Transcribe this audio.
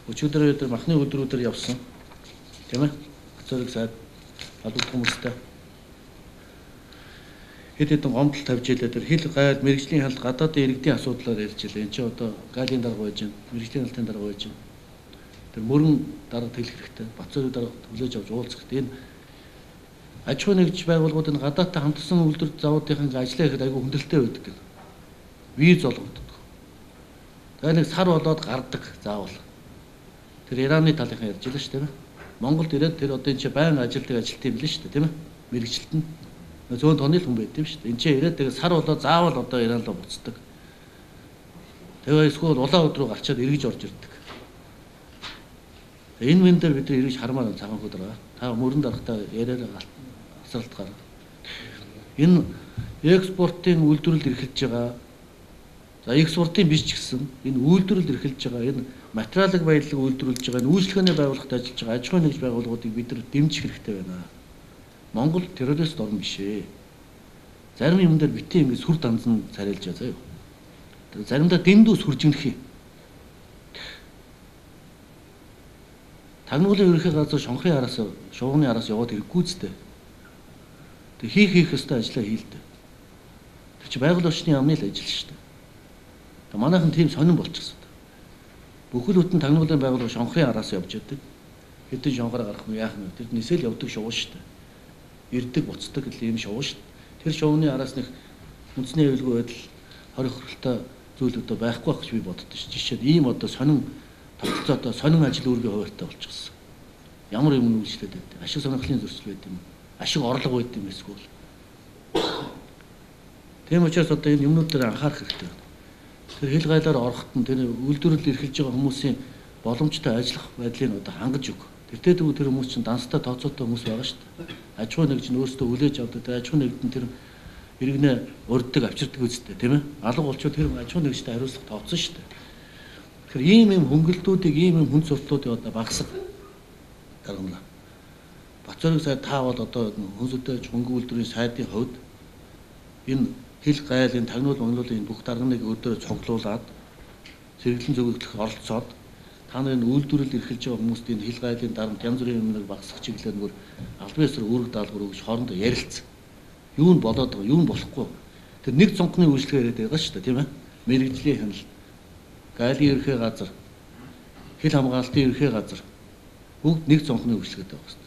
Өчигдөр өдөр махны үйлдвэрүүдээр явсан. Тийм ээ? Бацөөрийг сайд холбогдох хүмүүстэй хэд хэдэн гомдол тавьж илээ. Тэр хил гайл мэргэжлийн хяналт гадаадын иргэдийн асуудлаар ярьж илээ. Энд чинь одоо галийн дарга байж байна, мэргэжлийн хяналтын дарга байж байна. Тэр мөрөн дарга тэлэх хэрэгтэй. Бацөөрийг дарга хүлээж авч уулзах хэрэгтэй. Энэ аж ахуйн нэгж байгууллагууд энэ гадаадтай хамтарсан үйлдвэр завуудынхан ажиллаа ихэд айгүй хүндрэлтэй байдаг гэнэ. Виз олгогддог. Тэгээ нэг сар болоод гардаг заавал. Тэр Ираны талынхан ярьж илээ шүү дээ. Монголд ирээд тэр одоо энэ чинь байнга ажилтдаг ажилт юм лээ шүү дээ, тийм ээ? Мэргэжилт нь зөөн тооны л хүн байд юм шүү дээ. Энд чинь ирээд тэгээ сар болоод заавал одоо Иран руу буцдаг. Тэгээ эсвэл улаан өд рүү гарчаад эргэж орж ирдэг. Энэ мэн дээр бид нар эргэж хармаар цагаан хүү дараа. Та мөрөн дарахтаа яриараа асралт гарга. Энэ экспортын үйлдвэрлэл эрхэлж байгаа. За экспортын биш ч гэсэн энэ үйлдвэрлэл эрхэлж байгаа, энэ материалын баялаг үйлдвэрлэж байгаа, энэ үйлчлэгээний байгууллагад ажиллаж байгаа аж ахуйн нэгж байгууллагуудыг бид нар дэмжих хэрэгтэй байна. Монгол террорист орн биш ээ. Зарим юм дээр битгий ингэ сүр данзан царайлж байгаа заяа. Заримдаа дэндүү сүржигнэх юм. Тагнуулын ерөнхий газар шонхрын араас, шувууны араас яваад хэрэггүй зү. Тэг хийх ёстой ажлаа хийлдэ. Тэр чи байгаль орчны яамны л ажил шүү дээ. Тэг манайхан тийм сонирн болчихсон. Бүхэл бүтэн тагнуулын байгууллага шонхрын араас явж яадаг. Хэдэн шонхор гарах нь яах нь тэр нисэл явдаг шувуу шүү дээ. Ирдэг буцдаг гэл ийм шувуу шүү дээ. Тэр шувууны араас нэг үндэсний аюулгүй байдал хорих хортой зүйл одоо байхгүй байх гэж би боддоо ш. Жишээ нь ийм одоо сонин тогтолцоотой сонин ажил үүргийн хуваарьтай болчихсон. Ямар юм үйлчлээд байдаг. Ашиг сонирхлын зөрчил байд юм. Ашиг орлого байд юм эсвэл. Тийм учраас одоо энэ юмнууд дээр анхаарах хэрэгтэй байна. Тэр хил гайлаар ороход нь тэр үйлдвэрлэл эрхэлж байгаа хүмүүсийн боломжтой ажиллах байдлыг одоо хангаж өг. Тэртээ тэр хүмүүс чинь данстай тооцоотой хүмүүс байгаа шүү дээ. Аж ахуйн нэгж нь өөрсдөө хүлээж авдаг. Тэр аж ахуйн нэгд нь тэр иргэнэ урддаг, авчирдаг үстэй, тийм ээ. Алга болчвол тэр аж ахуйн нэгжтэй хариуцлага тооцсон шүү дээ. Тэгэхээр ийм юм хөнгөлтүүдийг, ийм юм хүн суртлуудыг одоо багасгах даргамлаа. Бацөөрийг сайд та бол одоо хүнсүтэй хөнгөн үйлдвэрийн сайдын хувьд энэ хил гайл, энэ тагнуул монголын бүх дарганыг өдөрөө цуглуулад сэргэлэн зөвлөх оролцоод та нарын үйлдвэрлэл эрхэлж байгаа хүмүүст энэ хил гайлын дарамт янз бүрийн юмныг багасгах чиглэлээр нөгөө албан ёсоор үүрэг даалгавар өгч хоорондоо ярилцсан. Юу нь болоод байгаа, юу нь болохгүй. Тэр нэг цонхны үйлчлэгээ яриад байгаа шүү дээ, тийм ээ. Мэргэжлийн хяналт, гайлын ерхий газар, хил хамгаалтын ерхий газар бүгд нэг цонхны үйлчлэгээд байгаа.